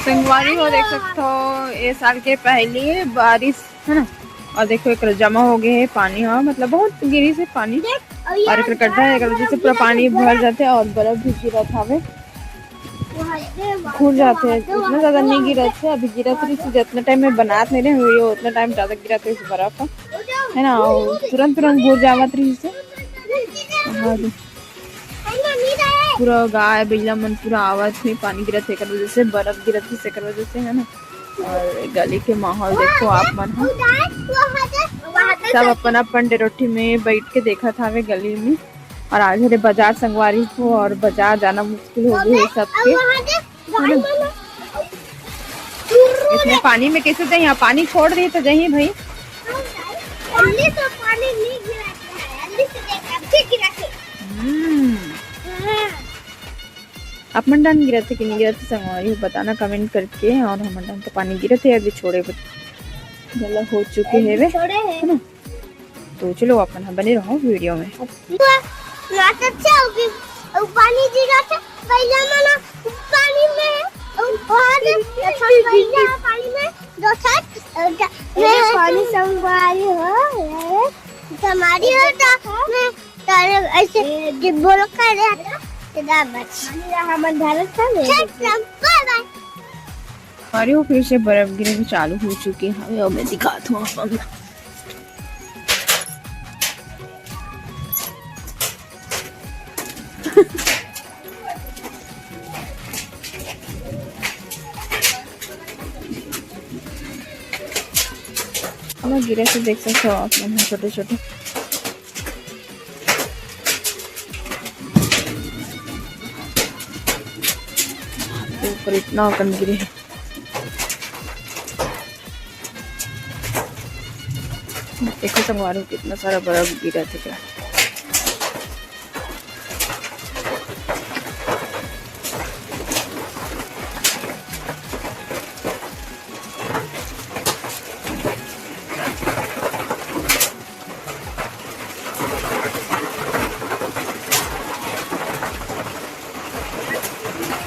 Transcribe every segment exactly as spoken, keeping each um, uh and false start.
संगवारी हो, देख सकत हो, ये साल के पहली बारिश है ना, और देखो, एक जमा हो गए है पानी, हाँ, मतलब बहुत गिरी से पानी, और एक गड्ढा है, एक वजह से पूरा पानी भर जाते और बर्फ भी गिरत हवे, घुल जाते हैं। इतना ज्यादा नहीं गिरत है, अभी गिरत रही थी, जितना टाइम में बनात नहीं रहे वीडियो, उतना टाइम ज्यादा गिरत है इस बर्फ, है ना, और तुरंत तुरंत घुल जावत रही से। हाँ जी। पूरा गाय बइला मन पूरा आवत हे, पानी गिरत हे, एकर वजह से, बर्फ गिरत हे, एकर वजह से, है ना। और गली के माहौल देखो आप मन ह, सब अपन अपन डेरोठी में बैठ के देखत हावे गली में। और आज हरे बाजार संगवारी हो, और बाजार जाना मुश्किल हो गई है सबके, है ना। इतने पानी में कैसे जाइए? पानी छोड़ रही तो जाइए भाई। जल्दी तो पानी नहीं गिरा के है, जल्दी से देख, अब भी गिरा के। हम्म। हाँ। आप मन डान गिरा थे कि नहीं गिरा थे संगवारी हो, बताना कमेंट करके। और हमन डान तो पानी गिरा थे, अभी छोड़े बर गला हो चुके अभी हेवे। छोड़े हैं। है ना? तो चलो अपन ह बने रहो वीडियो में। ना तो अच्छा हो गई, वो पानी गिरा थे, पहले मना पानी में, वहाँ से अच्छा पहले पानी में, दो साथ, अ, ज-, ये मैं पानी संगवारी हो, ये संगवारी हो तो मैं तारे ऐसे कि बोलो कर रहा था, सीधा बस। हमन धारत था, ले ठीक, बाय बाय। अरे, वो फिर से बर्फ गिरे चालू हो चुके हैं, और मैं दिखाता हूँ आप लोग। गिरे से देख सकते हो आप लोग, छोटे छोटे ऊपर इतना कन गिरे है। देखो संगवारी, कितना सारा बर्फ गिरा थे क्या।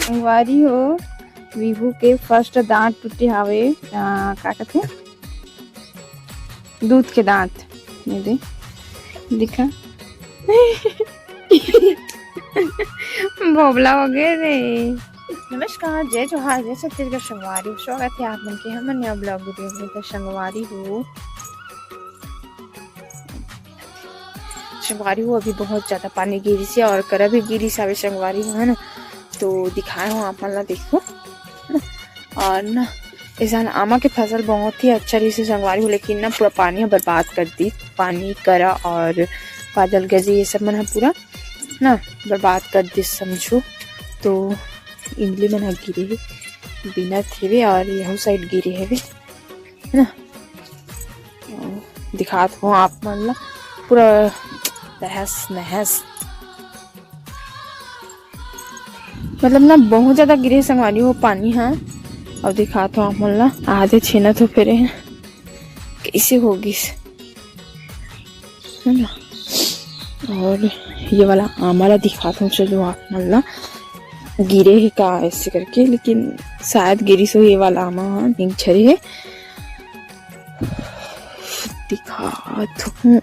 संगवारी हो, विभू के फर्स्ट दांत टूटे हावे। अ, का कथे, दूध के दांत। ये दे, दिखा। भोबला हो गए रे। नमस्कार, जय जोहार, जय छत्तीसगढ़ संगवारी, स्वागत है आप मन के हमर नया ब्लॉग वीडियो में। तो संगवारी हो, संगवारी हो, अभी बहुत ज्यादा पानी गिरिस हे और करा भी गिरिस हावे संगवारी हो, है ना। तो दिखाए हो आप मन ला, देखो, है ना। और ना, इस साल आमा के फसल बहुत ही अच्छा रहिस हे संगवारी हो, लेकिन ना पूरा पानी ह बर्बाद कर दिस। पानी, करा और बादल गरजे ये सब मन ह पूरा ना बर्बाद कर दिस समझो। तो इमली मन ह गिरे हे, बिनत हेवे और यहू साइड गिरे हेवे, है ना। दिखात हो आप मन ला पूरा तहस नहस, मतलब ना बहुत ज्यादा गिरे संगवारी हो पानी ह। और दिखात हो आप मन ला, आधे छेना तो फेरे हैं, कैसे हो गिस, है ना। और ये वाला आमा ला दिखात हूँ, चलो आप मन ला, गिरे हे का ऐसे करके, लेकिन शायद गिरिस हो ये वाला आमा ह, नीक झरे हे। दिखात हूँ,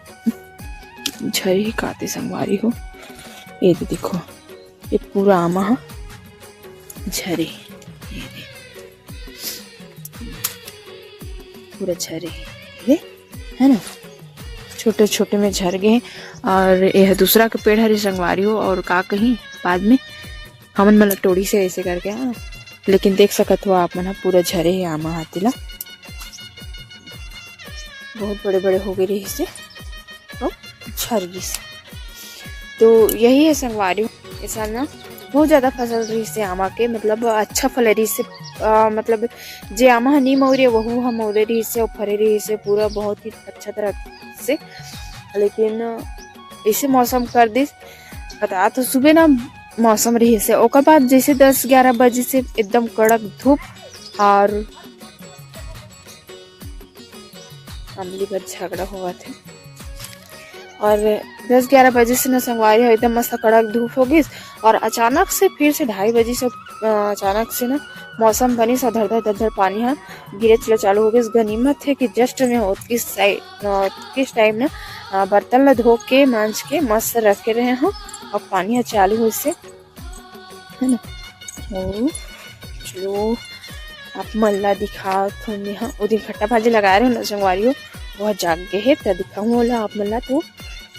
झरे हे काते संगवारी हो, ये दे देखो, ये पूरा आमा ह झरे, ये दे। पूरा झरे हे, है ना, छोटे छोटे में झर गए। और यह दूसरा के पेड़ हरे संगवारी हो, और का कहीं बाद में हमन मन ला टोड़ी से ऐसे करके, हाँ। लेकिन देख सकत हो आप मन ह, पूरा झरे हे आमा हाथी ला, बहुत बड़े बड़े हो गए रहिस हे। तो झर गिस। तो यही है संगवारी, ऐसा ना बहुत ज्यादा फसल रहिस हे आमा के, मतलब अच्छा फल रहिस हे, अ, मतलब जे आमा ह नी मौरे, वहू ह मौरे रहिस हे, अउ फरे रहिस हे पूरा बहुत ही अच्छा तरह से। लेकिन ऐसे मौसम कर दिस, पता तो सुबह ना मौसम रहिस हे, ओकर बाद जैसे दस ग्यारह बजे से एकदम कड़क धूप और अमली बर झगड़ा होवत हे। और दस ग्यारह बजे से ना संगवारी हो एकदम मस्त कड़क धूप हो गिस, और अचानक से फिर से ढाई बजे से, अ, अचानक से ना मौसम बनिस, धर धर धर धर पानी ह गिरे चला चालू हो गइस। गनीमत हे कि just मैं ओतकिस साइड, ओतकिस टाइम ना, अ, बर्तन ला धो के, मांज के मस्त रखे रहे हूँ। अब पानी ह चालू होइस हे, है ना? अउ चलो, आप मन ला दिखात हूँ मैं ह। ओ दिन खट्टा भाजी लगाए रहे हो ना संगवारी हो, वह जाग गए हे, त दिखाऊँ ओला आप मन ला। तो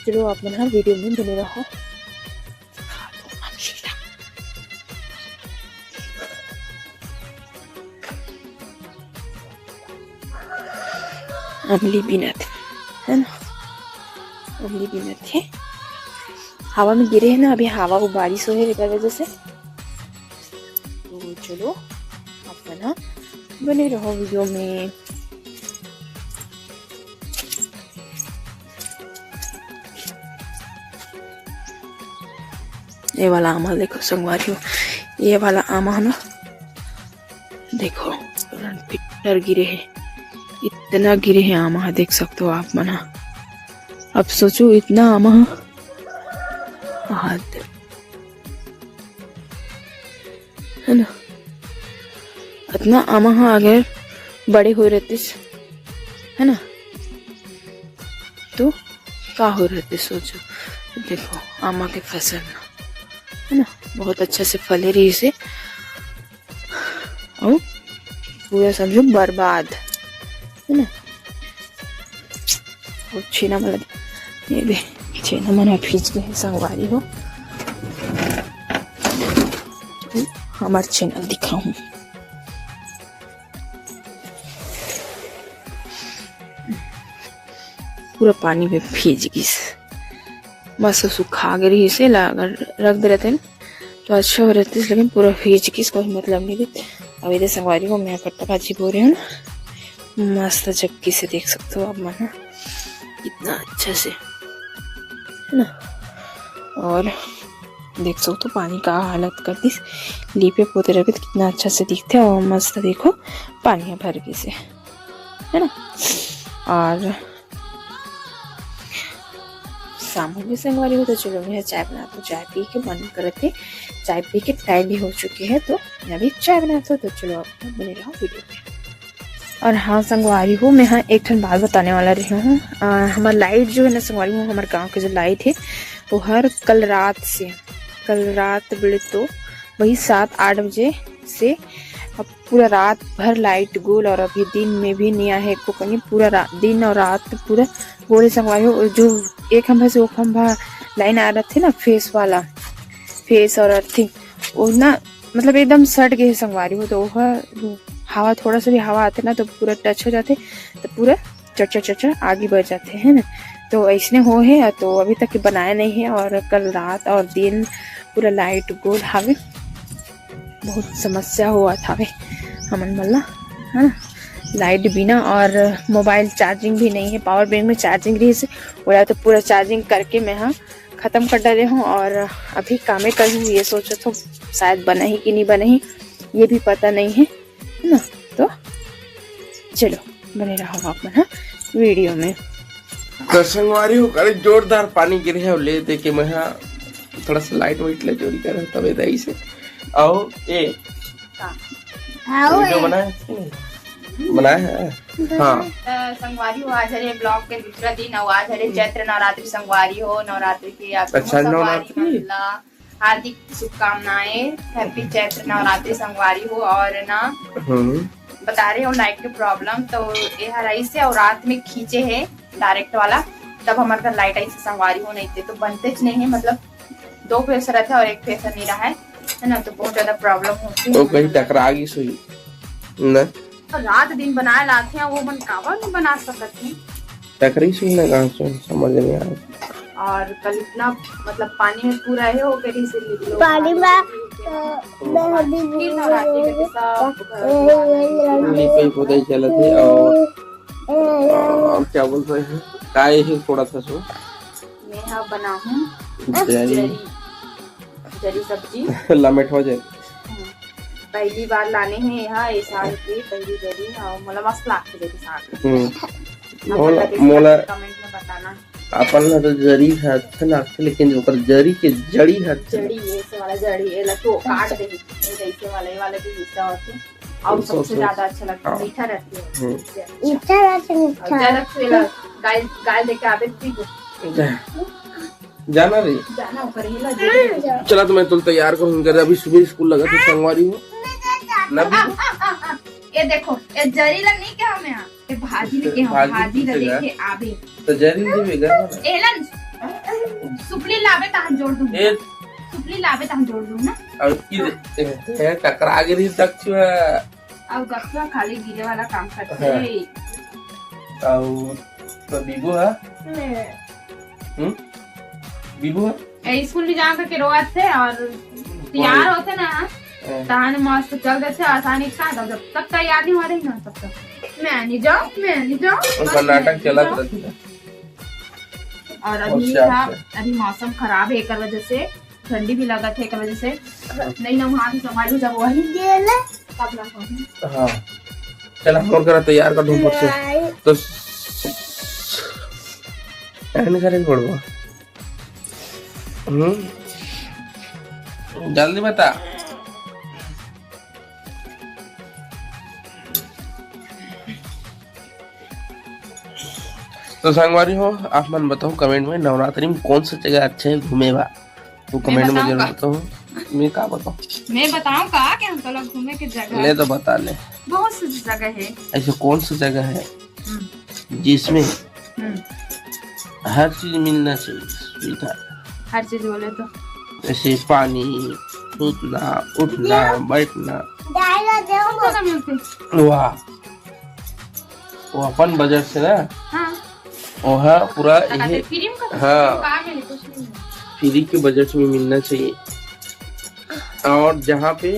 चलो, आप मन ह वीडियो में बने रहो। अमली बिनत, है ना? अमली बिनत हे। हवा में गिरे हे ना, अभी हवा अउ बारिश होए हे, एकर वजह से। तो चलो, आप मन ह बने रहो वीडियो में। ये वाला आमा देखो संगवारी हो, ये वाला आमा है ना, देखो, पिट्टर गिरे हे, इतना गिरे हे आमा ह, देख सकते हो आप मन ह। अब सोचो, इतना आमा ह, हाथ, है ना, इतना आमा ह अगर बड़े हो रहतिस, है ना, तो का हो रहतिस, सोचो। देखो, आमा के फसल, है ना, बहुत अच्छा से फले रहिस हे। अउ पूरा समझो बर्बाद, है ना? अउ छेना मन ला, ये दे, छेना मन ह भीज गए हे संगवारी हो। हमार छेना दिखाऊं, पूरा पानी में भीज गिस। मस्त सुखा गे रहिस हे, ला अगर रख दे रहते न, तो अच्छा हो रहतिस, लेकिन पूरा भीज गिस, कोई मतलब नहीं रहिस। अब ये दे संगवारी हो, मैं खट्टा भाजी बो रहे हूँ ना, मस्त जग्गी से देख सकते हो आप मन ह, कितना अच्छा से, है ना। और देख सकते हो, पानी का हालत कर दिस, लीपे पोते रहे तो कितना अच्छा से दिखते। और मस्त देखो, पानी भर गिस हे, है ना। और शाम हो गई संगवारी हो, तो चलो, मैं चाय बनात हूँ। चाय पी के मन करत हे, चाय पी के टाइम भी हो चुके हे, तो मैं अभी चाय बनात हूँ। तो चलो, आप बने रहो वीडियो में। और हाँ संगवारी हो, मैं हाँ एक ठन बात बताने वाला रही हूँ। अ, हमार लाइट जो है ना संगवारी हो, हमारे गाँव के जो लाइट है, वो हर कल रात से, कल रात बोले तो वही सात आठ बजे से अब पूरा रात भर लाइट गोल, और अभी दिन में भी नहीं आए हे एको कनी। पूरा रा-, दिन और रात पूरा गोल संगवारी हो। जो एक खंभा से वो खंभा लाइन आ रहा थे ना, फेस वाला, फेस और अर्थिंग, वो ना, मतलब, एकदम सट गए संगवारी हो। तो वह हवा, थोड़ा सा भी हवा आते ना, तो पूरा टच हो जाते, तो पूरा चरचर चरचर आगे बढ़ जाते हैं ना। तो ऐसने हो है, तो अभी तक बनाया नहीं है। और कल रात और दिन पूरा लाइट गोल हावे, बहुत समस्या होवत हावे हमन मन ला, है ना, लाइट बिना। और मोबाइल चार्जिंग भी नहीं है, पावर बैंक में चार्जिंग रही से, ओला तो पूरा चार्जिंग करके मैं हाँ खत्म कर डाले हूँ। और अभी कामे कर हूँ, ये सोचत हूँ शायद बनही कि नहीं बनही, ये भी पता नहीं है, है ना। तो चलो, बने रहो आप मन ह वीडियो में। तो संगवारी हो, अरे जोरदार पानी गिरे हे, ले दे के मैं हा थोड़ा सा लाइट वाइट ले चोरी करे तबे दई से। आओ ए, हाँ। वीडियो बनाए कि नहीं? बनाए है। हाँ। त संगवारी हो, आज हरे ब्लॉग के दूसरा दिन, और आज हरे चैत्र नवरात्रि संगवारी हो, नवरात्रि के आप अच्छा, संगवारी नवरात्रि। मन ला हार्दिक शुभकामनाएं, हैप्पी चैत्र नवरात्रि संगवारी हो। और ना हम्म। बता रहे हो लाइट के प्रॉब्लम, तो ये हर ऐसे और रात में खींचे है डायरेक्ट वाला, तब हमारे घर लाइट ऐसे संगवारी हो नहीं थे, तो बनते च नहीं है, मतलब दो फेस रहता है और एक फेस नहीं रहा है, है ना, तो बहुत ज्यादा प्रॉब्लम होती है। तो कहीं टकरा गई सुई ना? तो रात दिन बनाए लाते हैं, वो मन काबर नहीं बना सकत हैं? टकरी सुई ना कहाँ से समझ में आए। और कल इतना, मतलब, पानी में पूरा है हो गई से निकलो। पानी में, अ, मैं अभी फिर नवरात्रि करके सब घर दुआर लीपे पोताई चलत है और, और क्या बोलते हैं, काय है थोड़ा सा सो। मैं हा बनाहूँ जरी। जरी, जरी सब्जी। लमेट हो जाए। हम्म। पहली बार लाने हैं यहाँ, ये साल की पहली जरी, और मतलब मस्त लागथे जरी साग। हम्म। आप मोला, लोग कैसे मोला, लागथे, comment में बताना। अपन ला तो जरी ह अच्छा लागथे, लेकिन ओकर जरी के जड़ी ह अच्छा जड़ी, ऐसे वाला जड़ी, एला तो काट दे, ये ऐसे वाला, ये वाला भी हिस्सा होथे। और सबसे ज्यादा अच्छा लगता है, हाँ। मीठा रहती है। हम्म। मीठा रहता है, और मीठा। ज्यादा तू एला गाय, गाय लेके आवे तो पी दे। जा। जाना रे। जाना ऊपर ही ला, हाँ, जा। चला तो मैं तुल तैयार करूँ, कर अभी सुबह स्कूल लगा थे संगवारी हो। ना भी। आ, आ, आ, आ, ये देखो, ये जरी ला नहीं क्या हमें यहाँ? ये भाजी लेके हम भाजी भाजी ला लेके आवे। तो जरी देवे घर में। एलन, सुपली लावे तहन जोड़ दूँ। ए। सुपली लावे तहन जोड़ दूँ ना। और की दे-, ए, ए, टकरा गिरी दक्षुआ। अब दक्षुआ खाली गिरे वाला काम करथे। हाँ। और तो बीबू है? हम्म? बीबू है? ए, स्कूल नहीं जाना करके रोवत थे और तैयार होते ना, हाँ। तहान मस्त चल देथे आसानी से, जब तक तैयार नहीं हो रही ना, तब तक मैं नहीं जाऊँ, मैं नहीं जाऊँ, उनका बस मैं नाटक नहीं चलत जाऊँ। रहती है। और और अभी क्या था, है? अभी मौसम खराब है, एकर वजह से ठंडी भी लगत है, एकर वजह से नहीं ना, वहाँ भी संभालू जब वही गेल, तब ना कहूँ। हाँ, चल हम और करा तैयार कर दूँ फट से। तो एंड करे पड़बो। हम्म, जल्दी बता। तो संगवारी हो, आप मन बताओ कमेंट में, नवरात्रि में कौन सी जगह अच्छे है घूमे बा, तो मैं कमेंट में बताऊं जरूर का? बताओ। मैं का बताऊं? मैं बताऊं का कि हम तो लोग घूमे के जगह ले तो बता ले। बहुत सी जगह है। ऐसे कौन सी जगह है हम्म। जिसमें हम्म। हर चीज मिलना चाहिए, सुविधा। हर चीज बोले तो। जैसे पानी, सूतना, उठना, बैठना। दाई ला देव। कौन सा मिलते? वाह, वो अपन बजट से ना। हाँ। वो है पूरा तो कहते यही। फ्री में का-, हाँ। का मिले? कुछ नहीं मिले। फ्री के बजट में मिलना चाहिए। और जहाँ पे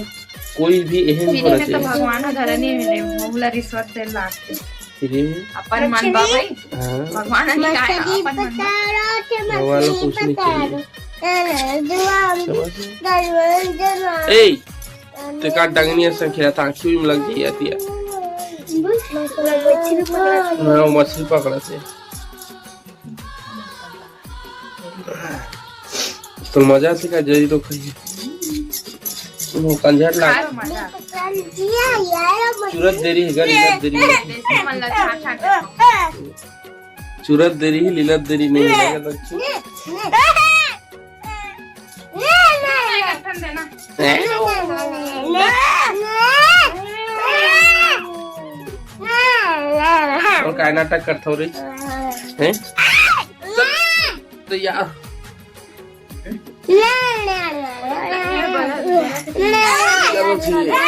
कोई भी एहन फ्री होना में तो चाहिए। भगवान ह घरे नहीं मिले, मोला रिश्वत दे लाग के। फ्री में? अपन मन बा भाई। हाँ। भगवान ह नहीं कहा, मछली अपन मन बा। पकड़ो, के भगवान मछली कुछ नहीं चाहिए। पकड़ो। अरे, दुआ समझ गए? दरवान, दरवान। ए, ते का डंगनी असन खेलत हा, आँखी में लग जाई आती है। मछली पकड़ो। हाँ, मछली पकड़त हे। तो मजा से का जरी तो खाइए। वो कंझर लाग। खाए मजा। चुरत देरी है, गली देरी है। जैसे मन लगा, हाँ, खा के। चुरत देरी है, लीलत देरी नहीं है, लगा तो चुप। और काय नाटक करत हो रे? हैं? तो, तो यार। चलो ठीक है।